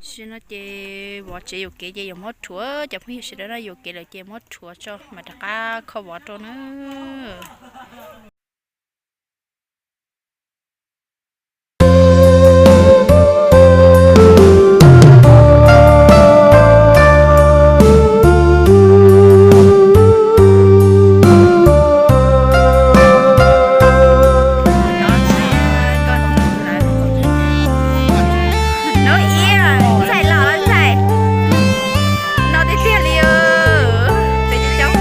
Tam sim no ces vov tsev yuam kev ces yuav muab rhuav, cov phooj ywg sawv daws no, yuam kev lawm ces muab rhuav tso mam rov qab kho vov rau na. Hnub ib, ntxhais los lawm ntxhais. No tiag tiag li, peb coob coob.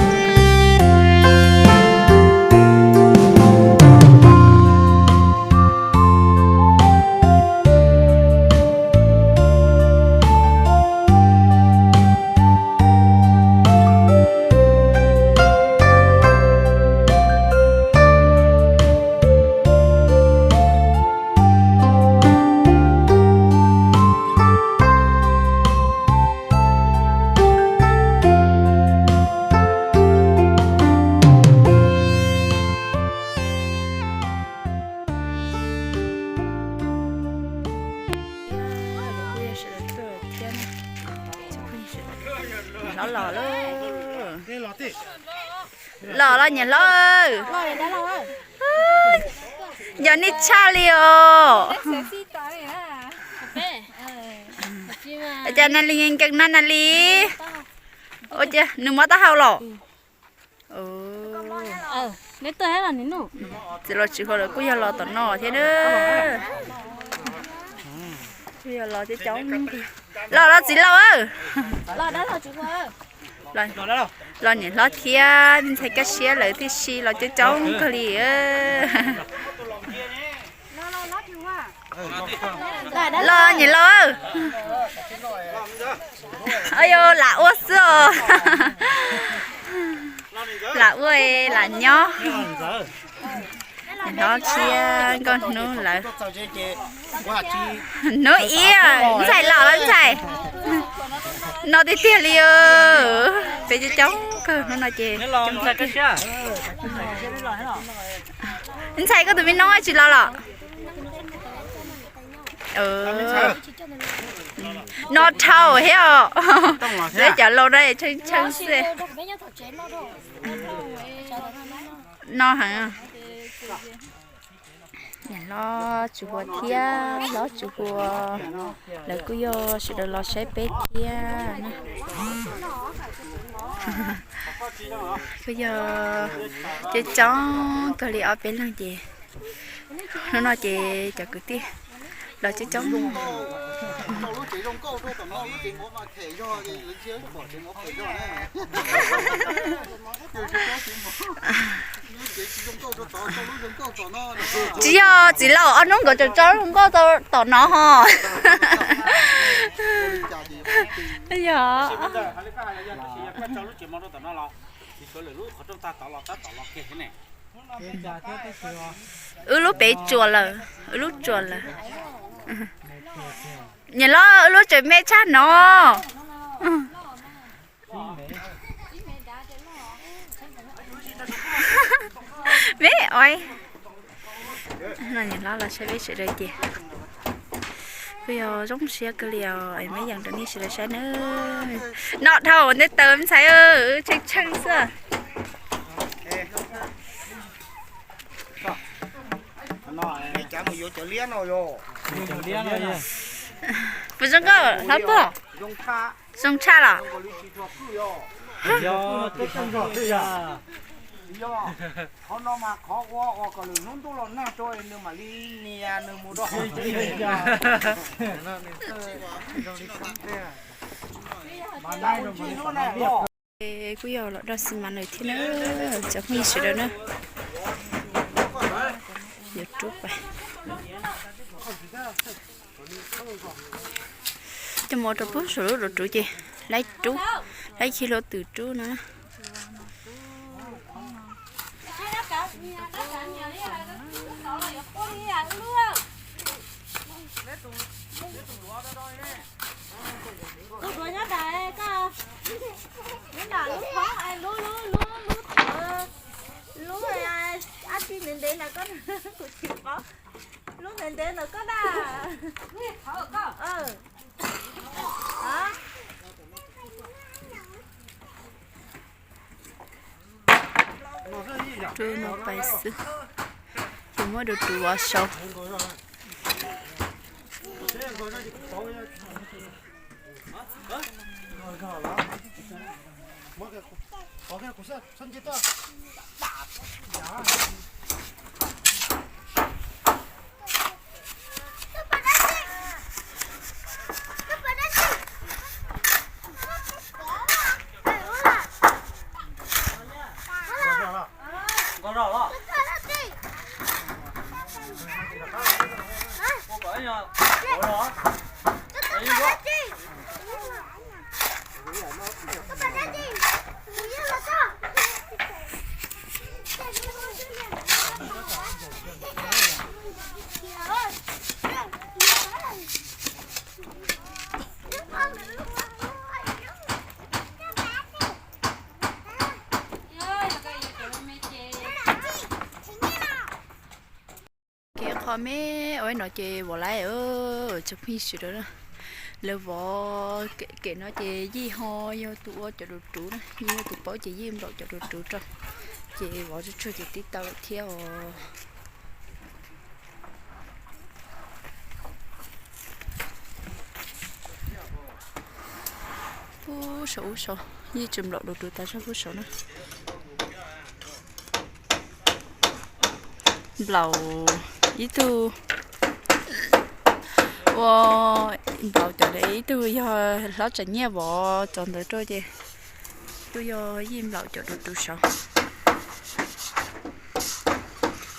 Los los lawm. Los los niam hlob. Yog nej tshaj li os. Cas Nali nkees na Nali. Ua cas nws mob taub hau los? Txiv los tsis hu lawm kuj yog los tom no thiab na. Kuj yog los coob coob. Los los txiv laus. Los niam hlob thiab ntxhais kaj siab lawv tib si los coob coob kawg li. Los niam laus. Ayu, lam ua xwb os. Lam ua lam nyob. Niam hlob thiab nkauj hnub lawv. Hnub ib, ntxhais los lawm ntxhais. No tiag tiag li. Peb coob coob kawg hnub no ces. Ntxhais koj tus me noob tsis los los? No dhau thiab os. Peb cov laus no tshee tshee xwb. No heev. Niam hlob Tsuv Hua thiab hlob Tsuv Hua lawv kuj yog sawv daws los saib peb thiab na. Kuj yog coob coob kawg li ob peb leeg ces hnub no ces cov kwv tij los coob coob. Tsis yog txiv laus, ob hnub nkawd tseem tso lub nkauj tom no ho. Yog. Wb lub pem tsuas lawm, wb lub tsuas lawm. Niam hlob, wb lub tseem me tshaj no. Me oi. Niam hlob los saib peb sawv daws ces kuj yog zoo siab kawg li os, me yees rau nej sawv daws saib na. No dhau ntej taws ntxhais, tshee tshee xwb. Puas zoo nkauj hlob puag? Zoo tshaj los? Qhov no mas qhov ua kom lwm hnub ntuj los nag rau nws mam li nias nws mus rau hauv. Kuj yog los dog xi mas lawm thiab na, cov phooj ywg sawv daws na. Yuav rub pais. Coj mus rau pub saum lub rau rub ces laib rub, laib khi hluav taws rub no. Tus duav nyob nram, koj nyob nram lub thoob, lub, lub, lub, lub ab tsi ntev ntev ntawm koj, kuv tsis paub. Lub ntev ntev ntawm koj na. Rau no pais xwb, ces muab rau rau vov saud. Kev qho me ua no ces vov laib, tsoom phooj ywg sawv daws. Lawv vov kev no ces Yij ho yog tus ua cov ruv ruv na, Yij yog tus paub ces Yij nplaum cov ruv ruv rau, ces vov tsuag tsuag ces tib tau lawm thiab os. Ub saum ub saud, Yij tseem nplaum ruv ruv tas zog ub saud na. Nplaum ib tug ua, nplaum cov, ib tug yog hlob Tsam Nyiaj vov cov ntawd rau ces, tus yog Yij nplaum cov ruv ruv saud.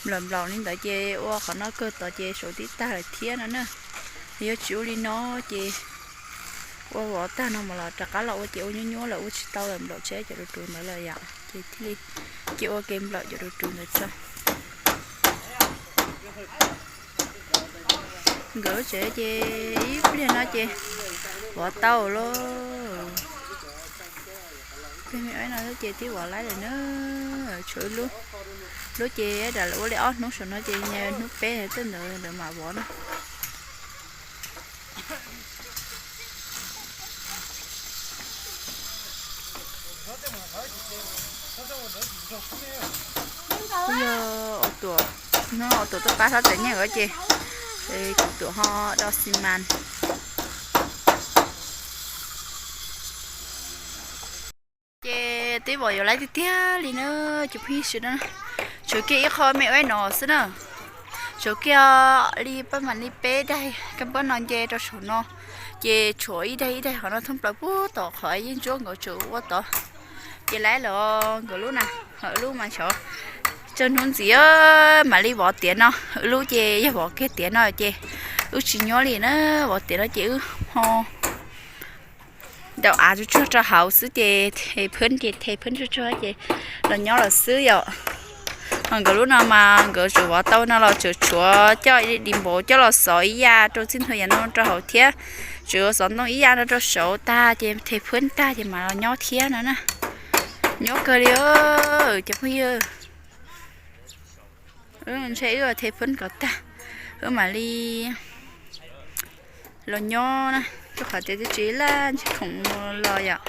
Nplaum nplaum li ntawd ces ua qhov no kawg tod ces saud tib tag lawm thiab no na. Yog tsis ua li no ces ua vov tag no mas los rov qab los ua ces ua nyuab nyuab lawm ua tsis tau lawm, nplaum tseb cov ruv ruv ntawd lawm yom, ces thiaj li cia ua kev nplaum cov ruv ruv ntawd tso. Nkawd lub tsev ces ib pliag no ces vov tau lawm. Ib no ces twb vov laib lawm na. Tshuav lub, lub ces dam ua li ob hnub saum no ces hnub peb tej ntawd lawv mam vov na. Yog ua tuam, no ua tuam tuaj pab hlob Tsam Nyiaj nkawd ces kuv tuam ho do xi mas. Ces twb vov yuav laib tiag tiag li na, cov phooj ywg sawv daws. Tshuav kiag ib qho me ua no xwb na. Tshuav kiag li paj mam li peb daig kab npab no nce rau saum no, ces tshuav ib daig ib daig qhov no thoob plaws puag tom qhov Yeej Ntsuab nkawd tseem ua tod. Ces laib lawm nkawd lub na, lub mas xyov tsawg hnub ntxiv mam li vov tiav no. Wb lub ces yog vov kiag tiav no ces wb tsis nyuab li na, vov tiav no ces wb ho ntaus av tsuag tsuag rau hauv xwb ces the phab ces the phab tsuag tsuag ces los nyob lawm xwb yom. Ho nkawd lub no mas nkawd tseem vov tau no los tseem tshuav coj di npaum coj los xov ib yam rau txij ntua yam no rau hauv thiab, tseem xov ntoo ib yam no rau saud tag ces the phab tag ces mam los nyob thiab no na. Nyob kawg li cov phooj ywg. Ntshe wb the phab kom tag, wb mam li los nyob na, rau qhov tias twb tsis laj ntshe khoom los yom.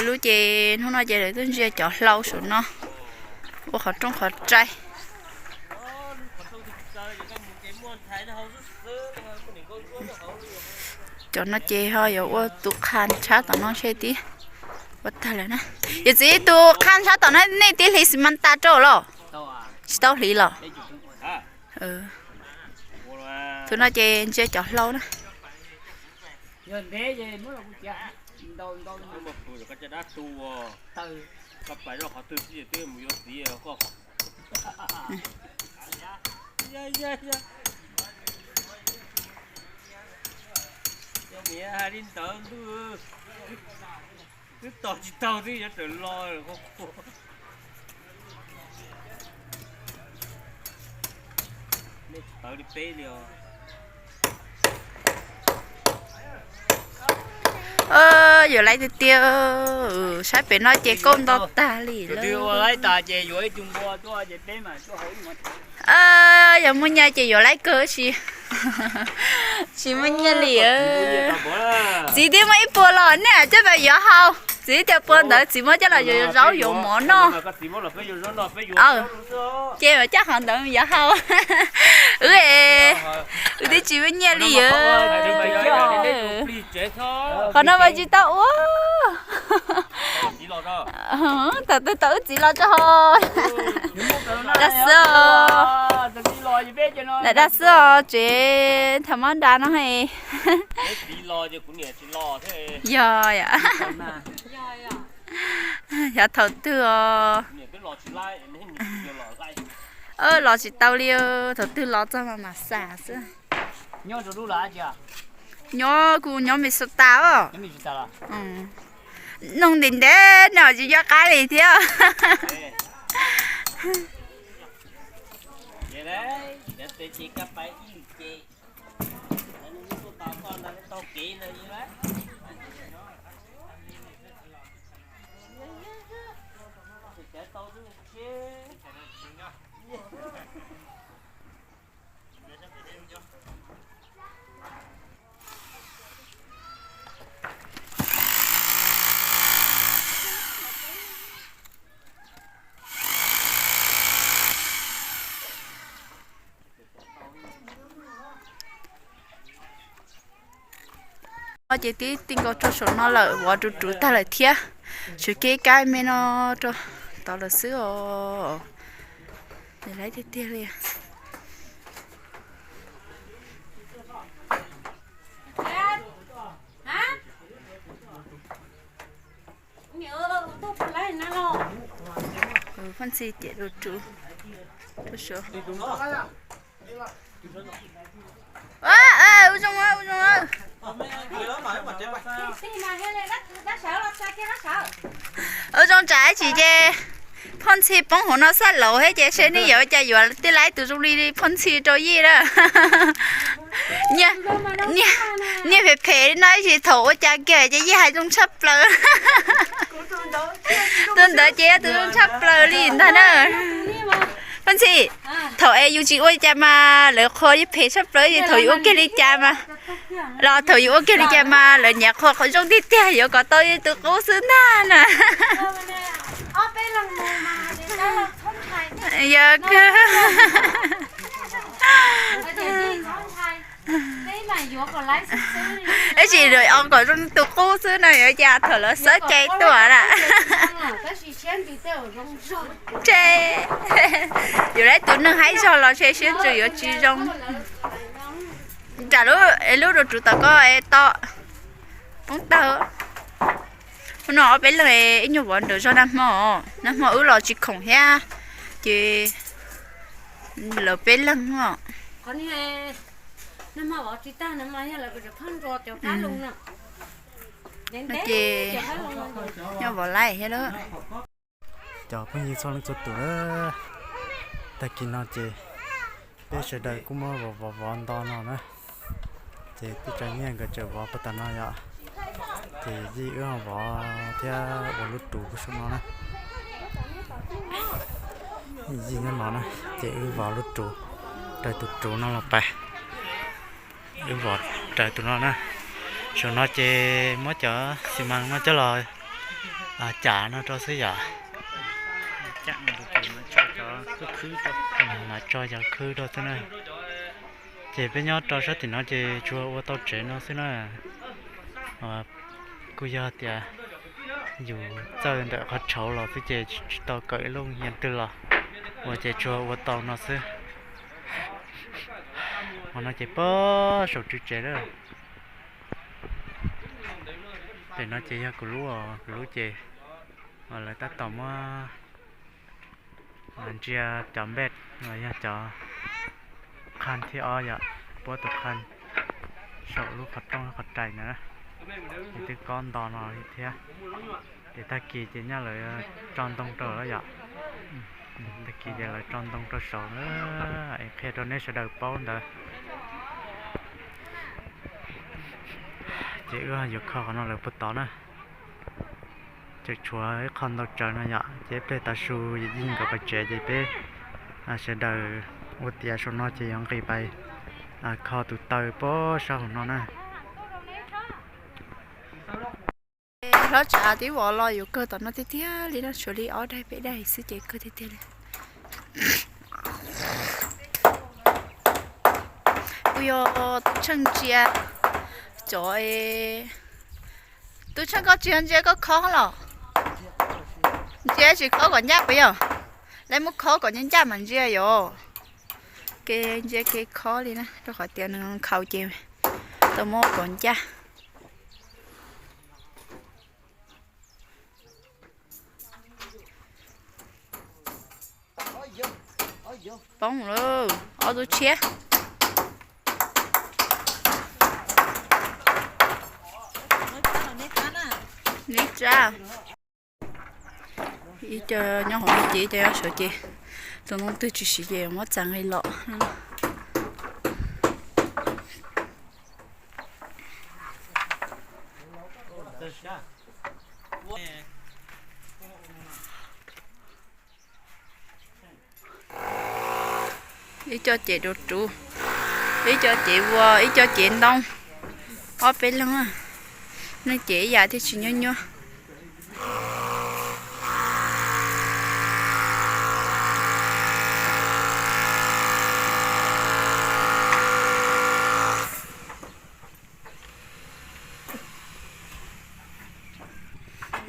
Lub ces hnub no ces lawv tuaj ntsia cov hlau saum no ua qhov rooj qhov rai. Cov no ces ho yuav ua tus qha ntshab tom no ntshe tib ua tag lawm na. Yawm txiv, tus qha ntshab tom no nej twb hliv xi mas tas rau los? Tsis tau hliv los? Tus no ces ntsia cov hlau na. Hais li ntawd ntuj, twb tos tsis tau twb yuav raws los. Nej tsis tawv li peb li os. Yuav laib tiag tiag, saib pem no ces kauj nto tag li lawm. Yog muaj nyiaj ces yuav laib kawg tsis, tsis muaj nyiaj li. Txiv twb muaj ib puas los nej coj pab yuav hau. Txiv tias puas ntawd txiv muab coj los yuav zaub yuav mov noj. Ces coj qhov ntawd yuav hau. Wb, wb twb tsis muaj nyiaj li. Qhov no mas tsis tau ua. Thaum twg tau wb txiv los tso ho. Dag xwb os. Dag xwb os tsev, thaum mab da no he. Yog, yog thaum twg os. Los tsis tau li, thaum twg los txog mas mam xav xwb. Nyob kuv nyob Minnesota os. Noog ntev ntev no tsis nco qab li thiab. Ces tib ti nkaus rau saum no lawm, vov ruv ruv tag lawm thiab. Tshuav kev kab me no rau tod lawm xwb os. Laib tiag tiag li. Phooj Txhij cem ruv ruv. Ua zoo, ua zoo. Ua zoo tsam ib chim ces Phooj Txhij poob hauv no xab laus thiab ces seb nej yuav ua cas yuav tij laib tus zoo li Phooj Txhij rau Yij na. Niag phem phem li no ib chim thaum ua cas kiag ces Yij hais zoo tshaj plaws. Tus ntawd ces yog tus zoo tshaj plaws li ntag na. Phooj Txhij, thaum es yus tsis ua cas mas lawv qhuas Yij phem tshaj plaws, thaum yus ua kiag li cas mas, los thaum yus ua kiag li cas mas lawv nyiam qhuas qhov zoo tiag tiag, yuav kom tau Yij tus qub xwb ntag na. Yog kawg. Ib tsis o kom zoo tus qub xwb no yuav cas thaum lawv xav cai tuaj na. Ntshe yuav laib tus neeg haib zog los ntshe siab ntsws yuav tsis zoo. Nram lub ruv ruv tom ko to poob tawg. Hnub no ob peb leeg ib nyuag vov nrawm zog nag hmo, nag hmo wb los tsis khoom thiab, ces lawv peb leeg os. Ces nyob vov laib thiab lawm. Cov phooj ywg txhua leej txhua tus na, tag kis no ces peb sawv daws kuj muab vov vov vov nto no na. Ces tij Tsaws Nyiaj nkawd tseem vov puag tom no yom. Ces Yij wb ho vov thiab ua lub ruv puag saum no na. Yij nyob no na, ces wb vov lub ruv, raws tus ruv no los pais. Wb vov raws tus no na. Saum no ces muab cov xi mas no coj los cam no rau xwb yom. Mas tso cov khwb rau xwb na. Ces peb nyob rau sab tim no ces tsuas ua tau tsev no xwb na. Kuj yog tias yus txawj ntawm qhov tshauv los xwb ces tsis tau kawm ib lub hiav twg los, ua ces tsuas ua tau no xwb. Qhov no ces pab saum tswv tsev lawm. Pem no ces yog kuv lub, kuv lub ces lawv tab tom muab ntsia cov npej los yog cov qhaj thib ob yom, puab tus qhaj saum lub qhov rooj lub qhov rais ntawd. Ces twb kob nto no thiab. Ces tag kis ces nyaj lawv tso ntoo rau lawm yom. Tag kis ces lawv tso ntoo rau saud na, es qhia rau nej sawv daws paub ntawd. Ces wb yuav kho qhov no lawm puag tod na. Tseem tshuav ib qho ntau tsawv no yom, ces ib pliag tav su Yeej nkawd pais tsev ces peb sawv daws ua tiav saum no ces yuav nqis pais kho tus taw pob sab hauv no na. Hlob tsav tib vov los yuav kawg tom no tiag tiag li no, tshuav li ob daig peb daig xwb ces kawg tiag tiag li. Kuv yog Tub Tsheej ntsia cov, Tub Tsheej koj tsis yog ntsia koj khob los? Ntsia tsis khob kom ncaj puas yog? Lawv muab khob kom ncaj ncaj mas ntsia yom. Kev ntsia kev khob li na, rau qhov tias nws khaus ces tau muab kom ncaj. Poob lawm, ob tug tshiab. Li tsa. Ib co nyob hauv no ces ib co nyob saud ces tus ntoo twg tsis siv ces muab txav nqi los. Ib co cev duav ruv, ib co cev vua, ib co cev ntoo. Ob peb leeg, nej cev ib yam thiaj tsis nyuaj nyuaj.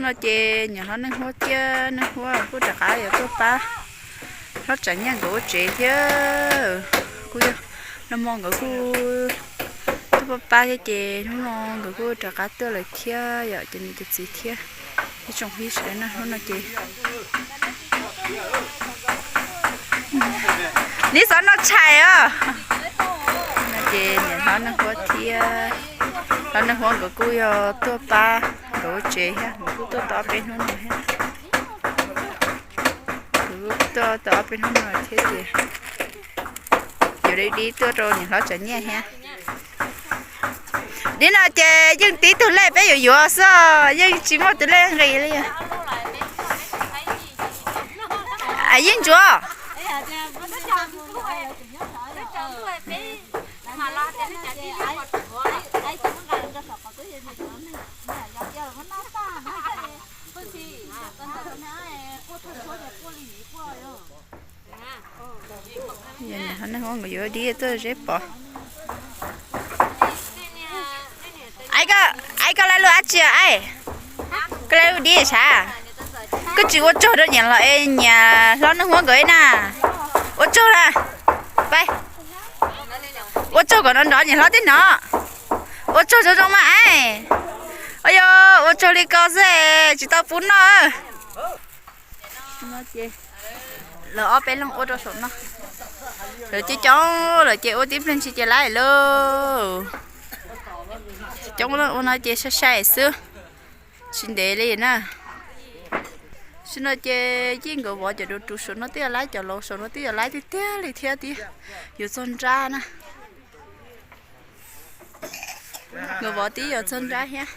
No ces niam hlob Neej Huab thiab Neej Huab kuj rov qab yuav tuaj pab hlob Tsav Nyiaj nkawd ua tsev thiab. Kuj yog nag hmo nkawd kuj tuaj pab pab thiab ces hnub no nkawd kuj rov qab tuaj lawm thiab yom, cov niam cov txiv thiab ib tsoom phooj ywg sawv daws na. Hnub no ces neb xav noj tshais os. No ces niam hlob Neej Huab thiab hlob Neej Huab nkawd kuj yog tuaj pab nkawd ua tsev thiab, nkawd kuj tuaj tau ob peb hnub no thiab. Nkawd kuj tuaj tau ob peb hnub no thiab ces yuav dib tuaj rau niam hlob Tsav Nyiaj thiab. Dib no ces yeej tib tug lej peb yuav yuav xwb, yeej tsis muaj tus lej nqis li. Yeej ntsuav. Niam hlob Neej Huab nkawd yuav dib tuaj zeb pov. Aib, koj laij lub dab tsi aib? Koj laij lub dib sav? Koj tsis ua tsaug rau niam hlob, niam hlob Neej Huab nkawd na. Ua tsaug na. Ua tsaug kom nrov nrov niam hlob thiaj hnov. Ua tsaug zoo zoo mas aib. Yog ua tsaug li ko xwb tsis tau pub noj. Lawv ob peb leeg ua rau saum no. Lawv coob coob lawm ces ua tib pliag ntshis ces lawm lauj. Coob ua no ces sai sai xwb, tsis ntev li na. Tam sim no ces Yeej nkawd vov cov duav ruv saum no twb yuav laib, cov laus saum no twb yuav laib tiag tiag li thiab, twb yuav txog nrab na. Nkawd vov twb yuav txog nrab thiab.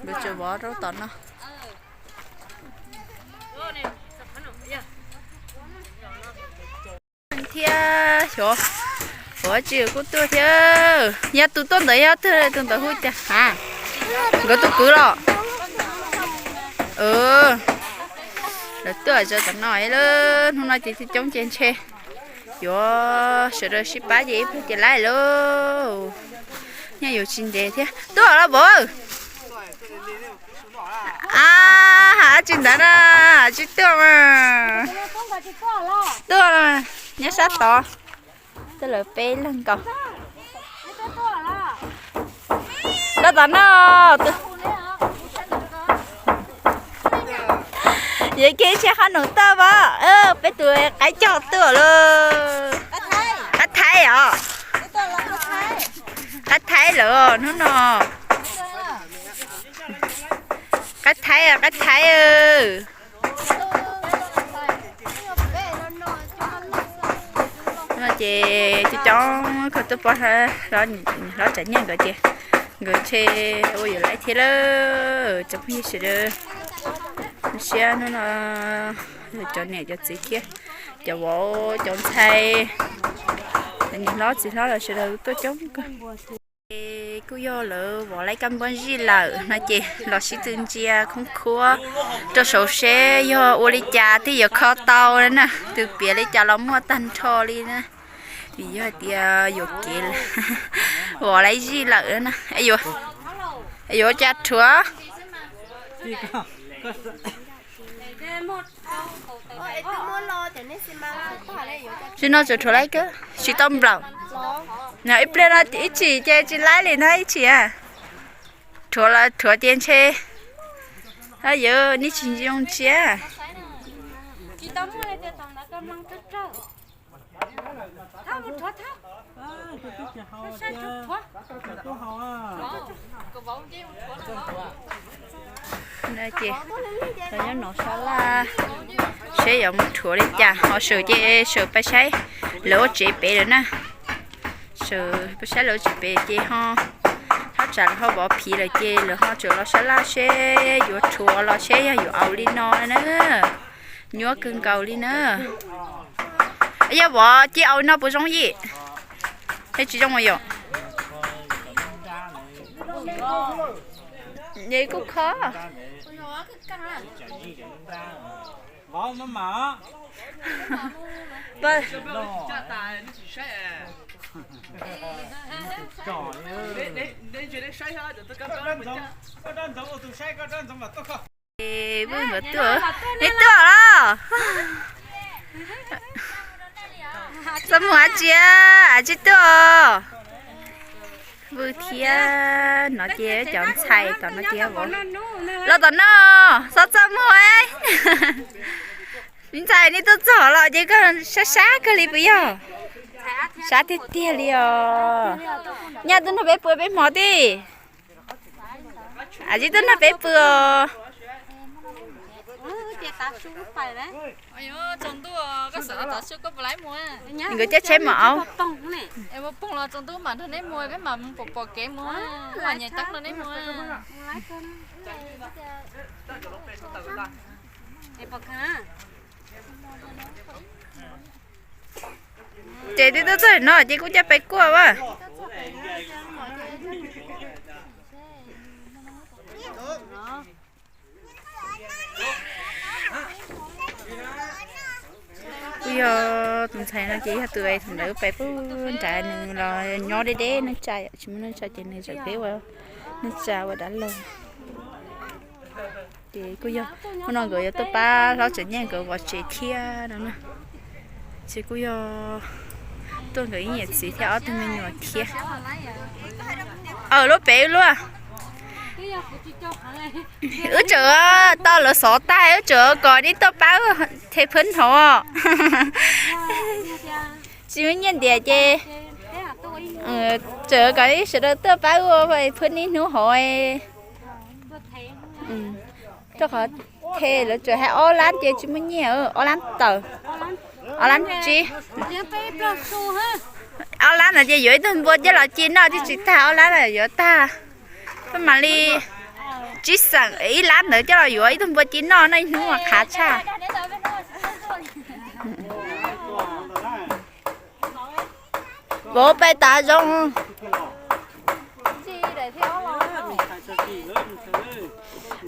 Nkawd tseem vov rau tom no thiab. Xyov, xyov tsis kuj tuaj thiab. Yog tus tuaj ntawd yog twg, tus ntawd hu cas? Nkawd tus kwv los? Lawv tuaj zaum tom no lawm, hnub no ces coob coob ces ntshe yuav sawv daws sib pab ces ib pliag ces lawm lauj. Nyob yuav tsis ntev thiab. Tuaj los vauv? A, hais dab tsi ntawd na, tsis tuaj mas. Tuaj, nyob sab tod. Tuaj lawv peb leeg nkaus. Los tom no. Yog kev ntshe qhov nus toj pab, peb tus qaib cog tuaj lauj. Qaib Thaib os. Qaib Thaib lawm hnub no. Qaib Thaib, qaib Thaib. No ces coob coob koj tuaj pab hlob Tsav Nyiaj nkawd ces Nkawd ntshe ua yuav laiv thiab lawm cov phooj ywg sawv daws. Siab hnub no cov niam cov txiv thiab cov vauv cov ntxhais, niam hlob txiv hlob los sawv daws tuaj coob kawg. Kuj yog lawv vov laiv kab npua zij lawm no ces los sib tw ntsia khoob khuab rau saud seb yog ua li cas thiaj yuav kho tau na. Tus piav li cas los muaj tag nrho li na. Vim yog hais tias yuam kev vov laiv zij lawm na. Yuav ua cas rhuav? Tsis no tsuas rhuav laiv kab, tsis tau nplaum. Ib pliag no ib chim ces tsis laib li na ib chim. Rhuav los rhuav ces ntshe yawg nej tsis zoo ntsia. Ces nyob no sab laj seb yuav mus rhuav li cas, ho sawv ces sawv pab saib lawv ua tsev pem lawm na. Sawv pab saib lawv ua tsev pem ces ho thaj tsam lawv ho vov phiv lawm ces lawv ho tseem los sab laj seb yuav rhuav los seb yog yuav au li no na. Nyuaj kawg nkaus li na. Yog vov cia au no puas zoo yim? Thiab tsis zoo yom? Kuj kho. Vwj nkawd tuaj, neb tuaj los? Txaj muag dab tsi, dab tsi tuaj? Vwj thiab no ces cov ntxhais tom no ces vov los tom no, xob txaj muag. Me ntxhais nej tuaj txog los ces koj sab sab kawg li puas yog? Sab tiag tiag li os. Nyaj tuaj nrog peb pw peb hmo tij. Dab tsi tuaj nrog peb pw os? Nkawd caij tsheb mus au. Poog los tsaus ntuj mam nrog neb mus, peb mam mus pom pom kev mus, mam nyem teeb nrog neb mus. Ces twb tuaj txog no ces kuj coj peb kuaj as. Kuj yog tus ntxhais no ces yog tus thaum ntawd pais pub nrad nws los nyob deb deb neej tsa, tsis muaj neej tsa ces nws txawm peb ua neej tsa ua dab laug. Ces kuj yog hnub no nkawd yuav tuaj pab hlob Txawm Nyiaj nkawd vov tsev thiab no na. Ces kuj yog tuaj nkawd ib niam txiv thiab ob tug me nyuam thiab. Aw, lub pem wb luaj. Wb tseem tau lawv xov tag, wb tseem kom nej tuaj pab wb the phwb hnov. Tsis muaj nyiaj ntias ces tseem kom nej sawv daws tuaj pab wb ua phwb niaj hnub hov. Rau qhov the lawv tseem hais ob lab ces tsis muaj nyiaj, ob lab tawm, ob lab tsib. Ob lab ntawd ces yuav ib tug npua coj los ci noj twb tsis tag, ob lab yuav tag. Peb mam li tsib xeem ib lab ntawd coj los yuav ib tug npua ci noj, noj ib hnub mas qhav tshaj. Vauv pais tav zoo.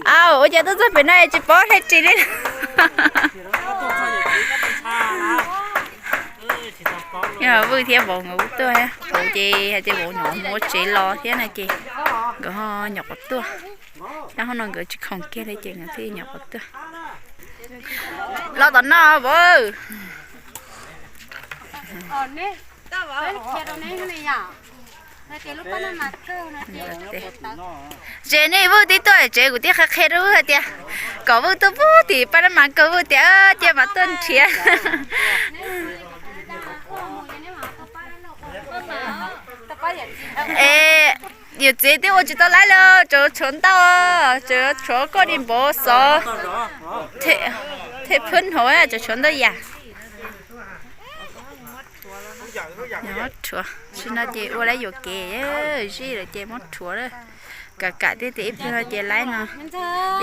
Aw, ua cas tuaj txog pem no es tsis paub hle ris li. Yog Vwj thiab vauv nkawd tuaj, vauv ces hais tias vauv nyuam qhuav mus ua tsev los thiab no ces nkawd ho nyuam qhuav tuaj. Tab hnub no nkawd tsis khoom kiag li ces nkawd thiaj nyuam qhuav tuaj. Los tom no vauv. Ces nej Vwj twb tuaj tsev kuv thiaj qhia qhia rau Vwj hais tias kom Vwj tuaj pub tim Paj Nab Mas kawg, Vwj tias cia mas tuaj nrhiav. Es yawm txiv twb ua tsis tau laib li, tseem tshuav ntau, tseem tshuav koj li npaum xov, the phwb hauv tseem tshuav ntau yam. Muab rhuav, tam sim no ces ua lawv yuam kev, zij lawm ces muab rhuav lawm. Kam kam tias ib pliag no ces laib no,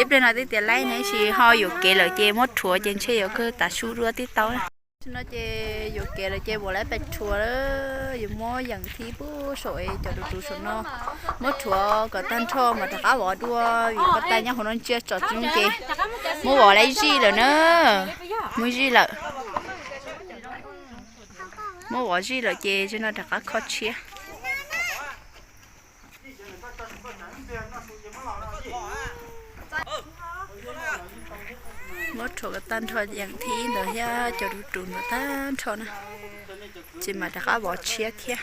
ib pliag no twb tias laib no, tab sis ho yuam kev lawm ces muab rhuav ces ntshe yuav kawg tav su dua tib tau. Tam sim no ces yuam kev lawm ces vauv lawv pais rhuav lawm, yuav muab yeem thib pub saum es cov ruv ruv saum no, muab rhuav kom tag nrho mas rov qab vov dua, vim ko tas nyob hauv no ntsia tsom tsis zoo ces muab vov lawm zij lawm na, muab zij lawm. Muab vov zij lawm ces tam sim no rov qab kho tshiab. Muab rhuav kom tag nrho yeem thib ntawd thiab cov ruv ruv ntawd tag nrho na, ces mam rov qab vov tshiab thiab.